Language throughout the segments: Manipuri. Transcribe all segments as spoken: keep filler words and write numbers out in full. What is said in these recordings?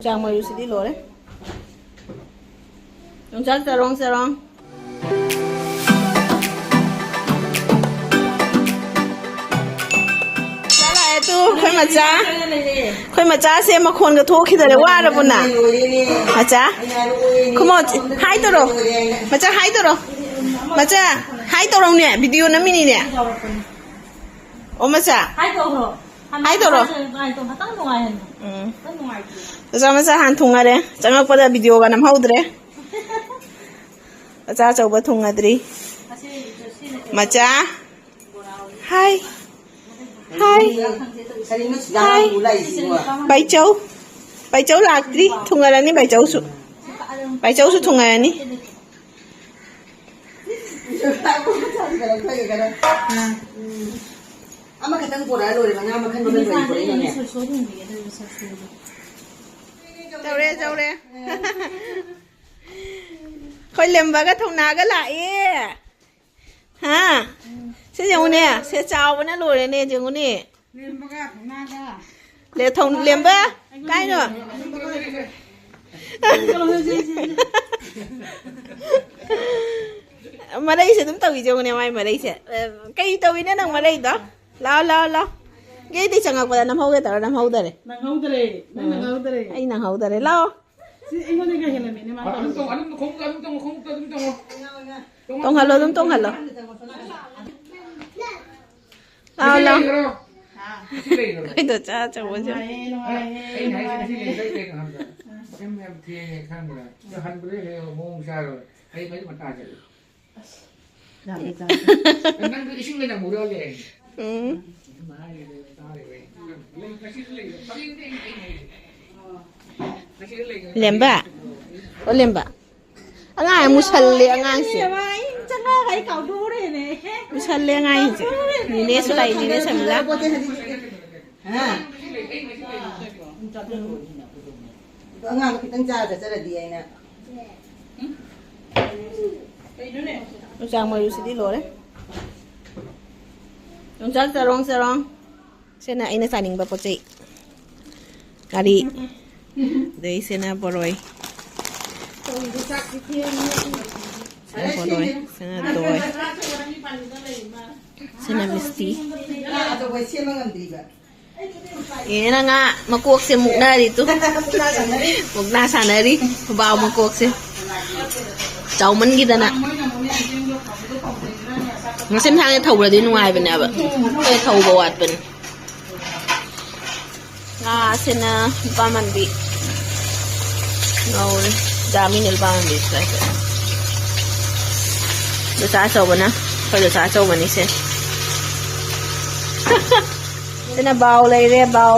ꯌꯣꯡꯆꯥꯛ ꯃꯔꯨꯁꯤꯗꯤ ꯂꯣꯏꯔꯦ꯫ ꯌꯣꯡꯆꯥꯛ ꯆꯔꯣꯡ ꯆꯔꯣꯡ꯫ ꯆꯥ ꯂꯥꯛꯑꯦ ꯇꯨ, ꯑꯩꯈꯣꯏ ꯃꯆꯥ꯫ ꯑꯩꯈꯣꯏ ꯃꯆꯥꯁꯦ ꯃꯈꯣꯟꯒ ꯊꯣꯛꯈꯤꯗꯔꯦ, ꯋꯥꯔꯕꯣ ꯅꯪ? ꯃꯆꯥ? ꯈꯨꯃꯣ, ꯍꯥꯏ ꯇꯧꯔꯣ꯫ ꯃꯆꯥ, ꯍꯥꯏ ꯇꯧꯔꯣ꯫ ꯃꯆꯥ, ꯍꯥꯏ ꯇꯧꯔꯣꯅꯦ, ꯚꯤꯗꯤꯑꯣ ꯅꯝꯃꯤꯅꯤꯅꯦ꯫ ꯑꯣ, ꯃꯆꯥ꯫ ꯍꯥꯏ ꯇꯧꯔꯣ꯫ ꯍꯥꯏ ꯇꯧꯔꯣ꯫ ꯍꯥꯏ ꯇꯧꯔꯣ꯫ ꯈꯇꯪ ꯅꯨꯡꯉꯥꯏꯍꯟ-, ꯎꯝ꯫ ꯈꯇꯪ ꯅꯨꯡꯉꯥꯏꯇꯦ꯫ ꯃꯆꯥ ꯃꯆꯥ ꯍꯥꯟꯅ ꯊꯨꯡꯉꯔꯦ꯫ ꯆꯪꯉꯛꯄꯗ ꯚꯤꯗꯤꯑꯣꯒ ꯅꯝꯍꯧꯗ꯭ꯔꯦ꯫ ꯃꯆꯥ ꯑꯆꯧꯕ ꯊꯨꯡꯉꯗ꯭ꯔꯤ꯫ ꯑꯁꯤ, ꯁꯤꯅ ꯃꯆꯥ꯫ ꯍꯥꯏ꯫ ꯍꯥꯏ꯫ ꯀꯔꯤꯅꯣ ꯁꯤꯗ ꯍꯥꯏ꯫ ꯍꯥꯞꯄꯨ ꯂꯥꯛꯏꯁꯤꯕꯣ? ꯕꯥꯏꯆꯧ꯫ ꯕꯥꯏꯆꯧ ꯂꯥꯛꯇ꯭ꯔꯤ꯫ ꯊꯨꯡꯉꯔꯅꯤ ꯕꯥꯏꯆꯧꯁꯨ꯫ ꯕꯥꯏꯆꯧꯁꯨ ꯊꯨꯡꯉꯔꯅꯤ꯫ ꯑꯃꯈꯛꯇꯪ ꯄꯨꯔꯛꯑ ꯂꯣꯏꯔꯦ, ꯃꯉꯥ ꯃꯈꯟ ꯃꯈꯟ ꯂꯣꯏ ꯄꯨꯔꯛꯏꯅꯦ꯫ ꯇꯧꯔꯦ, ꯇꯧꯔꯦ꯫ ꯑꯩꯈꯣꯏ ꯂꯦꯝꯕꯒ ꯊꯧꯅꯥꯒ ꯂꯥꯛꯑꯦ꯫ ꯍꯥ? ꯁꯤ ꯌꯦꯡꯉꯨꯅꯦ, ꯁꯦ ꯆꯥꯎꯕꯅ ꯂꯣꯏꯔꯦꯅꯦ, ꯌꯦꯡꯉꯨꯅꯦ꯫ ꯂꯦꯝꯕꯒ ꯊꯧꯅꯥꯒ꯫ ꯂꯦ-, ꯊꯧ-, ꯂꯦꯝꯕ, ꯀꯥꯏꯅꯣ? ꯃꯔꯩꯁꯦ ꯑꯗꯨꯝ ꯇꯧꯏꯁꯦ ꯌꯦꯡꯉꯨꯅꯦ, ꯃꯥꯏ ꯃꯔꯩꯁꯦ꯫ ꯑꯦ, ꯀꯩ ꯇꯧꯏꯅꯦ ꯅꯪ ꯃꯔꯩꯗꯣ? ꯂꯥꯎ, ꯂꯥꯎ, ꯂꯥꯎ꯫ ꯒꯦꯠꯇꯩ ꯆꯪꯉꯛꯄꯗ ꯅꯝꯍꯧꯒꯦ ꯇꯧꯔ ꯅꯝꯍꯧꯗꯔꯦ꯫ ꯅꯪꯍꯧꯗꯔꯦ, ꯅꯪ ꯎꯝ꯫ ꯅꯪꯍꯧꯗꯔꯦ꯫ ꯑꯩ ꯅꯪꯍꯧꯗꯔꯦ꯫ ꯂꯥꯎ꯫ ꯁꯤ ꯑꯩꯉꯣꯟꯗꯒꯤ ꯍꯦꯜꯂꯝꯃꯤꯅꯦ ꯃꯥ ꯑꯗꯨꯝ ꯇꯧꯔꯤꯁꯦ꯫ ꯇꯣꯡ-, ꯑꯗꯨꯝ ꯈꯣꯡꯎꯞꯇꯣ ꯑꯗꯨꯝ ꯇꯣꯡꯉꯣ, ꯈꯣꯡꯎꯞꯇꯣ ꯑꯗꯨꯝ ꯇꯣꯡꯉꯣ꯫ ꯇꯣꯡꯍꯜꯂꯣ, ꯑꯗꯨꯝ ꯇꯣꯡꯍꯜꯂꯣ꯫ ꯂꯥꯛꯑꯣ, ꯂꯥꯛꯑꯣ꯫ ꯁꯤ ꯂꯩꯔꯣ꯫ ꯀꯩꯅꯣ ꯆꯥ ꯑꯆꯧꯕꯁꯦ꯫ ꯅꯨꯡꯉꯥꯏꯌꯦ, ꯅꯨꯡꯉꯥꯏꯌꯦ, ꯑꯩꯅ ꯍꯥꯏꯁꯦ ꯉꯁꯤ ꯅꯨꯡꯉꯥꯏꯌꯦ꯫ ꯂꯩꯕ ꯀꯩꯅꯣ ꯈꯪꯕ꯭ꯔꯥ? ꯌꯥꯝ, ꯌꯥꯝ ꯊꯦꯡꯉꯦ ꯈꯪꯕ꯭ꯔꯥ? ꯑꯗꯣ ꯍꯟꯕꯗ ꯍꯦꯛ ꯃꯑꯣꯡ ꯆꯥꯔꯣꯏ꯫ ꯑꯩ ꯃꯔꯤ ꯃꯇꯥ ꯆꯠꯂꯤ꯫ ꯌꯥꯝ ꯆꯥ-, ꯅꯪꯗꯣ ꯏꯁꯤꯡ ꯂꯩꯅ ꯃꯨꯔꯛꯑ ꯂꯩꯔꯦ꯫ ꯎꯝ꯫ ꯑꯗꯨꯝ ꯍꯥꯏꯔꯤꯕ ꯇꯥꯔꯤꯕ ꯑꯩ꯫ ꯂꯩ, ꯉꯁꯤꯁꯨ ꯂꯩꯕ꯫ ꯐꯥꯒꯤꯅꯦ ꯑꯩꯅ ꯍꯥꯏꯁꯦ꯫ ꯂꯦꯝꯕ? ꯑꯣ, ꯂꯦꯝꯕ꯫ ꯑꯉꯥꯡ ꯌꯥꯝ ꯃꯨꯁꯜꯂꯦ ꯑꯉꯥꯡꯁꯦ꯫ ꯏꯕꯦꯝꯃ, ꯑꯩ ꯆꯠꯂꯒ ꯑꯩ ꯀꯥꯎꯊꯣꯛꯎꯔꯦꯅꯦ꯫ ꯃꯨꯁꯜꯂꯦ ꯑꯉꯥꯡꯁꯦ꯫ ꯀꯥꯎꯊꯣꯛꯎꯔꯦꯅꯦ꯫ ꯅꯦꯅꯦꯁꯨ ꯂꯥꯛꯏ, ꯅꯦꯅꯦ ꯁꯃꯤꯂꯥ꯫ ꯍꯥ? ꯑꯗꯣ ꯑꯉꯥꯡꯗꯣ ꯈꯤꯇꯪ ꯆꯥꯔ ꯆꯠꯆꯔꯗꯤ ꯑꯩꯅ꯫ ꯌꯣꯡꯆꯥꯛ ꯃꯔꯨꯁꯤꯗꯤ ꯂꯣꯏꯔꯦ꯫ ꯌꯣꯡꯆꯥꯛ ꯆꯔꯣꯡ ꯆꯔꯣꯡ꯫ ꯁꯤꯅ ꯑꯩꯅ ꯆꯥꯅꯤꯡꯕ ꯄꯣꯠ ꯆꯩ꯫ ꯉꯥꯔꯤ꯫ ꯑꯗꯩ ꯁꯤꯅ ꯕꯣꯔꯣꯏ꯫ ꯁꯤꯅ ꯕꯣꯔꯣꯏ꯫ ꯁꯤꯅ ꯗꯣꯏ꯫ ꯁꯤꯅ ꯃꯤꯁꯇꯤ꯫ ꯑꯦ, ꯅꯪ ꯉꯥ ꯃꯀꯣꯛꯁꯦ ꯃꯨꯛꯅꯔꯤ ꯇꯨ꯫ ꯃꯨꯛꯅꯥ ꯁꯥꯟꯅꯔꯤ꯫ ꯕꯥꯎ ꯃꯀꯣꯛꯁꯦ ꯆꯥꯎꯃꯟꯈꯤꯗꯅ꯫ ꯃꯁꯦꯝ ꯁꯥꯡꯅ ꯊꯧꯕ꯭ꯔꯗꯤ ꯅꯨꯡꯉꯥꯏꯕꯅꯦꯕ꯫ ꯑꯩꯈꯣꯏ ꯊꯧꯕ ꯋꯥꯠꯄꯅꯦ꯫ ꯉꯥꯁꯤꯅ ꯂꯨꯄꯥ ꯃꯟꯕꯤ ꯉꯧꯔꯦ꯫ ꯖꯥꯃꯤꯅ ꯂꯨꯄꯥ ꯃꯟꯕꯤ ꯁ꯭ꯂꯥꯏꯁ꯫ ꯗꯣꯁꯥ ꯑꯆꯧꯕꯅ, ꯑꯩꯈꯣꯏ ꯗꯣꯁꯥ ꯑꯆꯧꯕꯅꯤꯁꯦ꯫ ꯁꯤꯅ ꯕꯥꯎ ꯂꯩꯔꯦ, ꯕꯥꯎ꯫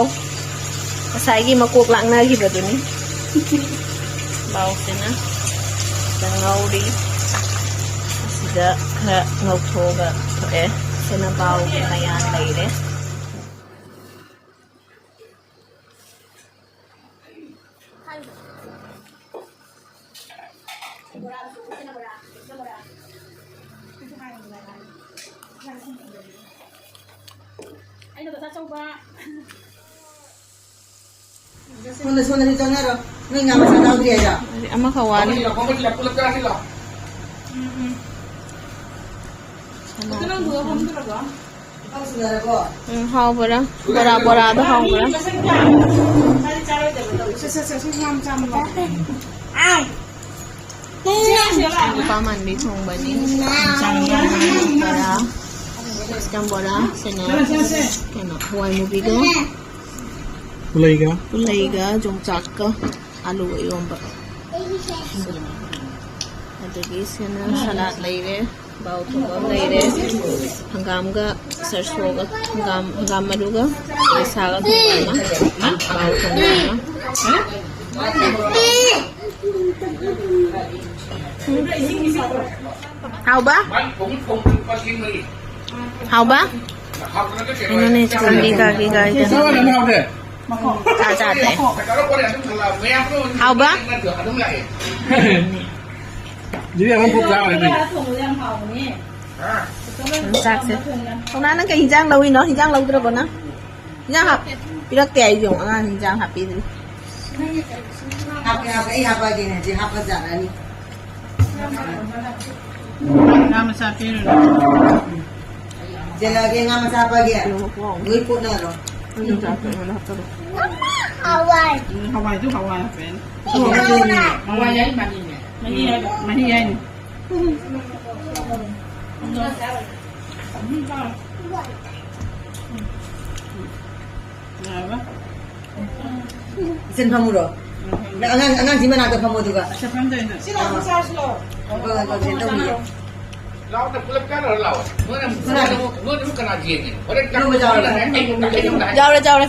ꯉꯁꯥꯏꯒꯤ ꯃꯀꯣꯛ ꯂꯥꯛꯅꯈꯤꯕꯗꯨꯅꯤ꯫ ꯕꯥꯎꯁꯤꯅ ꯁꯤꯗ ꯉꯧꯔꯤ꯫ ꯑꯁꯤꯗ ꯈꯔ ꯉꯧꯊꯣꯛꯑꯒ ꯊꯣꯛꯑꯦ꯫ ꯁꯤꯅ ꯕꯥꯎꯒꯤ ꯃꯌꯥꯟ ꯂꯩꯔꯦ꯫ ꯑꯩꯅ ꯄꯩꯁꯥ ꯑꯆꯧꯕ꯫ ꯁꯣꯝꯗ, ꯁꯣꯝꯗꯁꯨ ꯆꯪꯅꯔꯣ꯫ ꯅꯣꯏ ꯉꯥ ꯃꯆꯥ ꯌꯥꯎꯗ꯭ꯔꯤ ꯍꯥꯏꯗꯣ? ꯑꯃꯈꯛ ꯋꯥꯠꯂꯤ꯫ ꯎꯝ, ꯎꯝ꯫ ꯁꯅꯥ ꯎꯝ, ꯍꯥꯎꯕ꯭ꯔꯥ? ꯕꯣꯔꯥ, ꯕꯣꯔꯥꯗꯣ ꯍꯥꯎꯕ꯭ꯔꯥ? ꯂꯨꯄꯥ ꯃꯥꯟꯕꯤ ꯊꯣꯡꯕꯅꯤ꯫ ꯕꯣꯔꯥ, ꯆꯤꯛꯀꯟ ꯕꯣꯔꯥ, ꯁꯤꯅ ꯀꯩꯅꯣ, ꯍꯋꯥꯏ ꯃꯨꯕꯤꯒ, ꯄꯨꯂꯩꯒ? ꯄꯨꯂꯩꯒ, ꯌꯣꯡꯆꯥꯛꯀ, ꯑꯂꯨꯒ ꯏꯔꯣꯝꯕ꯫ ꯑꯗꯒꯤ ꯁꯤꯅ ꯁꯂꯥꯗ ꯂꯩꯔꯦ, ꯕꯥꯎ ꯊꯣꯡꯕ ꯑꯃ ꯂꯩꯔꯦ, ꯍꯪꯒꯥꯝꯒ ꯁꯔꯁꯣꯒ, ꯍꯪꯒꯥꯝ, ꯍꯪꯒꯥꯝ ꯃꯔꯨꯒ ꯁꯥꯒ ꯊꯣꯡꯕ ꯑꯃ, ꯕꯥꯎ ꯊꯣꯡꯕ ꯑꯃ꯫ ꯍꯥꯎꯕ? ꯍꯥꯎꯕ? ꯀꯩꯅꯣꯅꯦ, ꯆꯤꯛꯀꯟꯒꯤ ꯀꯥꯒꯤ ꯀꯥꯒꯤ ꯀꯩꯅꯣ꯫ ꯆꯥ ꯆꯥꯗꯦ꯫ ꯍꯥꯎꯕ? ꯑꯗꯨꯗꯤ ꯑꯃ ꯄꯨꯛ ꯆꯥꯈ꯭ꯔꯦ ꯑꯗꯨꯗꯤ꯫ ꯆꯥꯛꯁꯦ꯫ ꯀꯧꯅꯥ, ꯅꯪ ꯀꯩ ꯍꯤꯟꯖꯥꯡ ꯂꯧꯔꯤꯅꯣ? ꯍꯤꯟꯖꯥꯡ ꯂꯧꯗ꯭ꯔꯕꯣ ꯅꯪ? ꯍꯤꯟꯖꯥꯡ ꯍꯥꯞ-, ꯄꯤꯔꯛꯇꯦ ꯑꯩꯁꯨ, ꯑꯉꯥꯡ ꯍꯤꯟꯖꯥꯡ ꯍꯥꯞꯄꯤꯗ꯭ꯔꯤ꯫ ꯍꯥꯞꯀꯦ, ꯍꯥꯞꯀꯦ, ꯑꯩ ꯍꯥꯞꯄꯛꯑꯒꯦꯅꯦ, ꯍꯧꯖꯤꯛ ꯍꯥꯞꯄ ꯖꯥꯠꯂꯅꯤ꯫ ꯉꯥ ꯃꯆꯥ ꯄꯤꯔꯨꯔꯣ꯫ ꯆꯦꯜꯂꯛꯑꯒꯦ, ꯉꯥ ꯃꯆꯥ ꯍꯥꯞꯄꯛꯑꯒꯦ꯫ ꯂꯣꯏ ꯀꯣꯠꯅꯔꯣ꯫ ꯎꯝ, ꯆꯥꯛꯇꯣ ꯑꯩꯉꯣꯟꯗ ꯍꯥꯞꯆꯜꯂꯣ꯫ ꯍꯋꯥꯏ꯫ ꯎꯝ, ꯍꯋꯥꯏꯗꯨ ꯍꯋꯥꯏ ꯍꯥꯞꯄꯦꯅ꯫ ꯍꯋꯥꯏ ꯍꯥꯏ ꯃꯥꯅꯤꯅꯦ꯫ ꯃꯍꯤ ꯍꯥꯏꯕ, ꯃꯍꯤ ꯍꯥꯏꯅꯤ꯫ ꯌꯥꯔꯕ? ꯏꯆꯟ ꯐꯝꯃꯨꯔꯣ? ꯅꯪ ꯑꯉꯥꯡ, ꯑꯉꯥꯡꯁꯤ ꯃꯅꯥꯛꯇ ꯐꯝꯃꯣ ꯑꯗꯨꯒ꯫ ꯁꯤ ꯐꯝꯗꯣꯏꯅꯣ? ꯁꯤ ꯂꯥꯛꯑꯣ, ꯆꯥꯔꯁꯤ ꯂꯥꯛꯑꯣ꯫ ꯍꯣꯏ, ꯍꯣꯏ, ꯍꯣꯏ, ꯀꯩꯅꯣ ꯇꯧꯕꯤꯌꯣ꯫ ꯂꯥꯎꯅ ꯄꯨꯂꯞ ꯆꯥꯅꯔ ꯂꯥꯎ꯫ ꯅꯣꯏꯅ ꯑꯃꯨꯛ, ꯅꯣꯏꯅ ꯑꯃꯨꯛ, ꯅꯣꯏꯅ ꯑꯃꯨꯛ ꯀꯅꯥ ꯌꯦꯡꯉꯤꯅꯣ? ꯍꯣꯔꯦꯟ ꯆꯥꯛ ꯏꯔꯣꯝꯕ ꯌꯥꯎꯔꯕ? ꯊꯣꯡꯕꯗ ꯑꯩ ꯑꯃꯨꯛ ꯌꯥꯎꯔꯦ, ꯌꯥꯎꯔꯦ꯫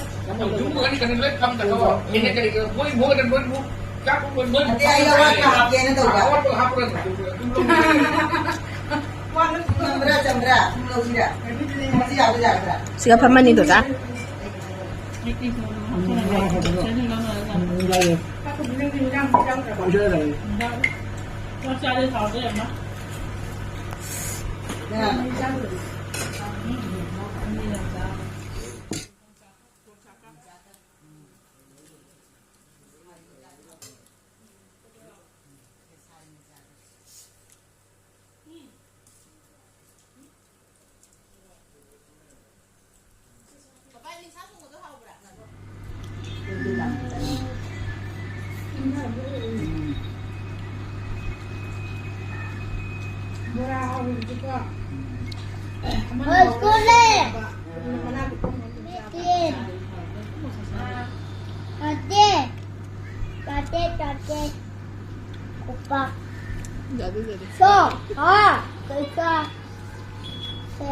ꯌꯨꯝ ꯈꯛꯇꯅꯤ ꯀꯩꯅꯣ ꯂꯣꯏ ꯐꯝꯗ ꯊꯕꯛ꯫ ꯌꯦꯡꯉꯦ ꯀꯔꯤ ꯀꯔꯤ ꯃꯣꯏ, ꯃꯣꯏꯗ ꯂꯣꯏ ꯃꯨꯛ ꯆꯥꯛ ꯃꯣꯏ, ꯃꯣꯏ ꯅꯠꯇꯦ, ꯑꯩ ꯑꯋꯥꯠꯄ ꯍꯥꯞꯀꯦꯅ ꯇꯧꯕ꯫ ꯑꯋꯥꯠꯄ ꯍꯥꯞꯄꯒ ꯆꯝꯕ꯭ꯔꯥ, ꯆꯝꯕ꯭ꯔꯥ? ꯊꯨꯝ ꯂꯧꯁꯤꯔꯥ? ꯃꯁꯤ ꯌꯥꯕ꯭ꯔꯥ, ꯌꯥꯕ꯭ꯔꯥ? ꯁꯤꯒ ꯐꯝꯃꯅꯤ, ꯗꯣꯗꯥ꯫ ꯕꯣꯔꯥ ꯍꯧꯔꯤꯁꯤꯀꯣ꯫ ꯍꯣꯏ, ꯁ꯭ꯀꯨꯜ ꯂꯩ꯫ ꯃꯤꯇꯤꯟ꯫ ꯇꯥꯗꯦ꯫ ꯇꯥꯗꯦ, ꯇꯥꯗꯦ꯫ ꯎꯄꯥ꯫ ꯌꯥꯗꯦ, ꯌꯥꯗꯦ꯫ ꯁꯣ꯫ ꯍꯥ꯫ ꯀꯩꯁꯥ꯫ ꯁꯦ꯫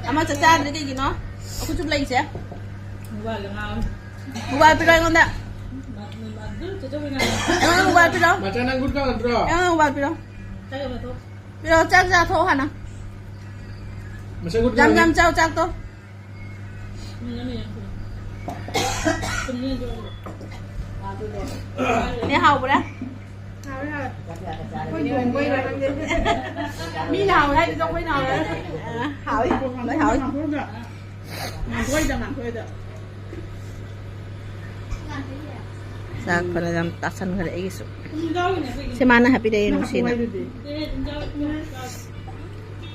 ꯑꯃ ꯆꯥꯛ ꯆꯥꯗ꯭ꯔꯤ ꯀꯩꯒꯤꯅꯣ? ꯑꯩꯈꯣꯏꯁꯨ ꯂꯩꯁꯦ꯫ ꯃꯣꯕꯥꯏꯜꯗ ꯉꯥꯎꯔꯦ꯫ ꯃꯣꯕꯥꯏꯜ ꯄꯤꯔꯣ ꯑꯩꯉꯣꯟꯗ꯫ ꯃ-, ꯃ-, ꯃ-, ꯑꯗꯨ ꯆꯠꯆꯧꯕꯤ ꯉꯥꯏ꯫ ꯑꯩꯉꯣꯟꯗ ꯃꯣꯕꯥꯏꯜ ꯄꯤꯔꯣ꯫ ꯃꯆꯥ ꯅꯪ ꯒꯨꯠ ꯀꯥꯎ ꯅꯠꯇ꯭ꯔꯣ? ꯑꯩꯉꯣꯟꯗ ꯃꯣꯕꯥꯏꯜ ꯄꯤꯔꯣ꯫ ꯆꯥꯛ ꯌꯥꯝ ꯆꯥꯊꯣꯛ꯫ ꯄꯤꯔꯣ, ꯆꯥꯛ ꯆꯥꯊꯣꯛꯑꯣ ꯍꯥꯟꯅ꯫ ꯃꯁꯛ ꯒꯨꯠ ꯌꯥꯝ ꯀꯥꯎ ꯌꯥꯝ ꯅꯠ- ꯆꯥꯎ, ꯆꯥꯛꯇꯣ꯫ ꯃꯤ ꯑꯃ ꯌꯥꯝ ꯄꯤꯔꯣ꯫ ꯁꯨꯝ ꯌꯦꯡ ꯌꯦꯡ꯫ ꯅꯦ, ꯍꯥꯎꯕ꯭ꯔꯥ? ꯑꯩꯈꯣꯏ ꯊꯣꯡꯕꯩꯔ ꯈꯪꯗꯦ꯫ ꯃꯤꯅ ꯍꯥꯎꯋꯦ ꯍꯥꯏꯗꯨꯁꯨ ꯑꯩꯈꯣꯏꯅ ꯍꯥꯎꯋꯦ꯫ ꯑ, ꯍꯥꯎꯏ꯫ ꯂꯣꯏ ꯍꯥꯎꯏ꯫ ꯉꯥꯡꯊꯣꯛꯏꯗ, ꯉꯥꯡꯊꯣꯛꯏꯗ꯫ ꯆꯥꯛ ꯐꯅ ꯌꯥꯝ ꯇꯥꯁꯟꯈ꯭ꯔꯦ ꯑꯩꯒꯤꯁꯨ꯫ ꯁꯤ ꯃꯥꯅ ꯍꯥꯞꯄꯤꯔꯛꯑꯦ, ꯅꯨꯡꯁꯤꯅ꯫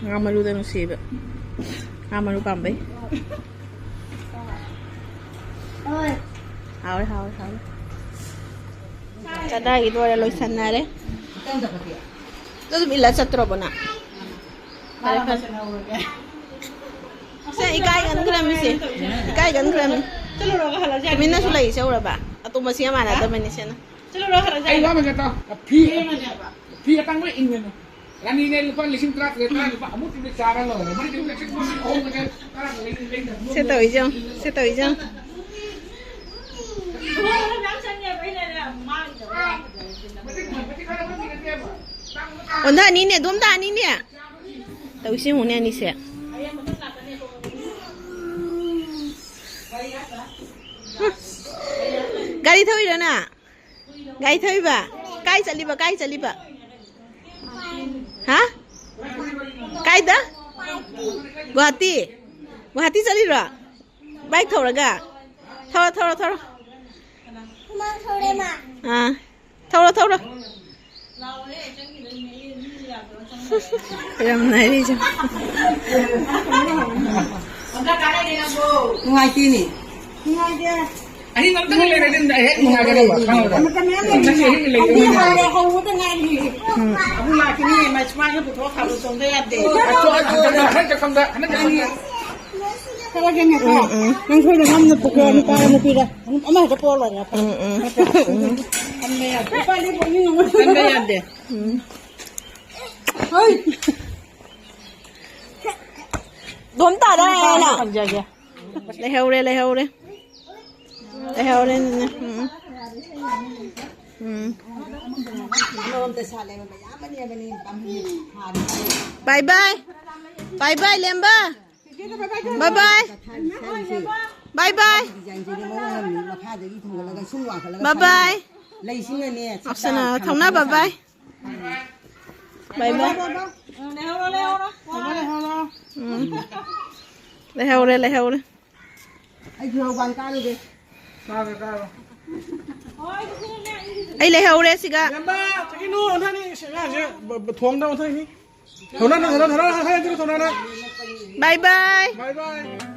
ꯉꯥ ꯃꯔꯨꯗ ꯅꯨꯡꯁꯤꯕ꯫ ꯉꯥ ꯃꯔꯨ ꯄꯥꯝꯕꯩ꯫ ꯍꯥꯎꯋꯦ, ꯍꯥꯎꯋꯦ, ꯍꯥꯎꯋꯦ꯫ ꯀꯗꯥꯏꯒꯤ ꯂꯣꯏꯔꯦ, ꯂꯣꯏꯁꯟꯅꯔꯦ꯫ ꯑꯗꯨ ꯑꯗꯨꯝ ꯏꯜꯂ ꯆꯠꯇ꯭ꯔꯣꯕꯣ ꯅꯪ? ꯐꯔꯦ, ꯐꯔꯦ꯫ ꯁꯦ, ꯏꯀꯥꯏꯒꯟꯈ꯭ꯔꯃꯤ ꯁꯦ꯫ ꯏꯀꯥꯏꯒꯟꯈ꯭ꯔꯃꯤ꯫ ꯇꯨꯃꯤꯟꯅꯁꯨ ꯂꯩꯁꯦ ꯎꯔꯕ? ꯑꯇꯣꯝꯕꯁꯤꯒ ꯃꯥꯟꯅꯗꯕꯅꯤ ꯁꯦꯅ꯫ ꯑꯩ ꯋꯥ ꯑꯃ ꯍꯥꯏꯒꯦ ꯇꯥꯎ꯫ ꯐꯤ, ꯐꯤ ꯑꯇꯥꯡꯕ ꯏꯟꯒꯅꯨ꯫ ꯔꯥꯅꯤꯅꯦ ꯂꯨꯄꯥ ꯂꯤꯁꯤꯡ ꯇꯔꯥ ꯇꯔꯦꯠ ꯇꯔꯥ ꯅꯤꯄꯥꯜ ꯑꯃꯨꯛ ꯆꯥꯔ ꯂꯣꯏꯔꯦ꯫ ꯃꯣꯏꯗꯤ ꯂꯤꯁꯤꯡ ꯑꯍꯨꯝꯒ ꯇꯔꯥ ꯂꯩ-, ꯂꯩꯗꯕ꯫ ꯁꯦ ꯇꯧꯏꯁꯦ ꯌꯦꯡꯉꯨ, ꯁꯦ ꯇꯧꯏꯁꯦ ꯌꯦꯡꯉꯨ꯫ ꯑꯣꯟꯊꯅꯤꯅꯦ, ꯑꯗꯣꯝ ꯇꯥꯅꯤꯅꯦ꯫ ꯇꯧꯏꯁꯦ ꯌꯦꯡꯉꯨꯅꯦ ꯑꯅꯤꯁꯦ꯫ ꯒꯥꯔꯤ ꯊꯧꯏꯔꯣ ꯅꯪ? ꯒꯥꯔꯤ ꯊꯧꯏꯕ? ꯀꯥꯏ ꯆꯠꯂꯤꯕ? ꯀꯥꯏ ꯆꯠꯂꯤꯕ? ꯍꯥ? ꯀꯥꯏꯗ? ꯒꯨꯍꯥꯇꯤ? ꯒꯨꯍꯥꯇꯤ ꯆꯠꯂꯤꯔꯣ? ꯕꯥꯏꯛ ꯊꯧꯔꯒ? ꯊꯧꯔꯣ, ꯊꯧꯔꯣ, ꯊꯧꯔꯣ꯫ ꯑꯥ, ꯊꯧꯔꯣ, ꯊꯧꯔꯣ꯫ ꯌꯥꯝ ꯅꯥꯏꯔꯤꯁꯦ꯫ ꯅꯨꯡꯉꯥꯏꯇꯦꯅꯦ꯫ ꯅꯨꯡꯉꯥꯏꯇꯦ꯫ ꯑꯍꯤꯡ ꯑꯝꯇꯒ ꯂꯩꯔꯗꯤ ꯑꯩ ꯍꯦꯛ ꯅꯨꯡꯉꯥꯏꯒꯗꯧꯕ, ꯈꯪꯉꯕ꯭ꯔꯥ? ꯃꯇꯝ ꯃꯌꯥꯝ ꯂꯩꯔꯤ꯫ ꯉꯁꯤ ꯑꯍꯤꯡ ꯂꯩꯕ ꯍꯧꯕꯗ ꯉꯥꯏꯔꯤ꯫ ꯎꯝ꯫ ꯑꯃꯨꯛ ꯂꯥꯛꯈꯤꯅꯤ, ꯃꯥꯏ ꯁꯨꯃꯥꯡꯗ ꯄꯨꯊꯣꯛꯑ ꯈꯥꯕ ꯆꯣꯡꯗ ꯌꯥꯗꯦ꯫ ꯑꯗꯣ, ꯑꯗꯣ, ꯑꯗꯣ, ꯍꯟꯗꯛ ꯆꯠꯐꯝꯗ, ꯍꯟꯗꯛ ꯆꯠꯐꯝꯗ꯫ ꯈꯔꯒꯅꯦꯀꯣ꯫ ꯎꯝ, ꯎꯝ꯫ ꯅꯪ ꯁꯣꯏꯗꯅ ꯑꯃꯅ ꯄꯨꯈ꯭ꯔꯣ, ꯅꯨꯄꯥ ꯅꯨꯄꯤꯗ꯫ ꯑꯃ ꯍꯦꯛꯇ ꯄꯣꯛꯑ ꯂꯣꯏꯔꯦ꯫ ꯎꯝ, ꯎꯝ꯫ ꯊꯝꯕ ꯌꯥꯗꯦ꯫ ꯅꯨꯄꯥꯗꯤ ꯄꯣꯛꯅꯤꯡꯉꯝꯃꯣꯏ꯫ ꯊꯝꯕ ꯌꯥꯗꯦ꯫ ꯎꯝ꯫ ꯍꯣꯏ꯫ ꯗꯣꯝ ꯇꯥꯗ ꯍꯥꯏꯌꯣ ꯅꯪ꯫ ꯊꯝꯖꯒꯦ꯫ ꯂꯩꯍꯧꯔꯦ, ꯂꯩꯍꯧꯔꯦ꯫ ꯂꯩꯍꯧꯔꯦ, ꯅꯦꯅꯦ꯫ ꯎꯝ꯫ ꯎꯝ꯫ ꯕꯥꯏ ꯕꯥꯏ꯫ ꯕꯥꯏ ꯕꯥꯏ, ꯂꯦꯝꯕ꯫ ꯕꯥꯏ ꯕꯥꯏ꯫ ꯕꯥꯏ ꯕꯥꯏ꯫ ꯕꯥꯏ ꯕꯥꯏ꯫ ꯂꯩꯁꯤꯡꯅꯅꯦ, ꯉꯥꯎꯁꯟꯅ ꯊꯧꯅ꯫ ꯕꯥꯏ ꯕꯥꯏ꯫ ꯕꯥꯏ ꯕꯥꯏ꯫ ꯎꯝ꯫ ꯂꯩꯍꯧꯔꯦ, ꯂꯩꯍꯧꯔꯦ꯫ ꯑꯩꯁꯨ ꯍꯧꯕꯥꯟ ꯀꯥꯔꯨꯒꯦ꯫ ꯀꯥꯔꯣ, ꯀꯥꯔꯣ꯫ ꯑꯩ ꯂꯩꯍꯧꯔꯦ ꯁꯤꯒ꯫ ꯏꯌꯥꯝꯕ, ꯆꯠꯈꯤꯅꯨ, ꯑꯣꯟꯊꯅꯤ꯫ ꯁꯤ ꯑꯉꯥꯡꯁꯦ ꯕ-, ꯕ-, ꯊꯣꯡꯗ ꯑꯣꯟꯊꯅꯤ꯫ ꯊꯧꯅꯥ, ꯊꯧꯅꯥ, ꯊꯧꯅꯥ, ꯊꯧꯅꯥ, ꯊꯧꯅꯥ, ꯊꯧꯅꯥ꯫ ꯕꯥꯏ ꯕꯥꯏ꯫ ꯕꯥꯏ ꯕꯥꯏ꯫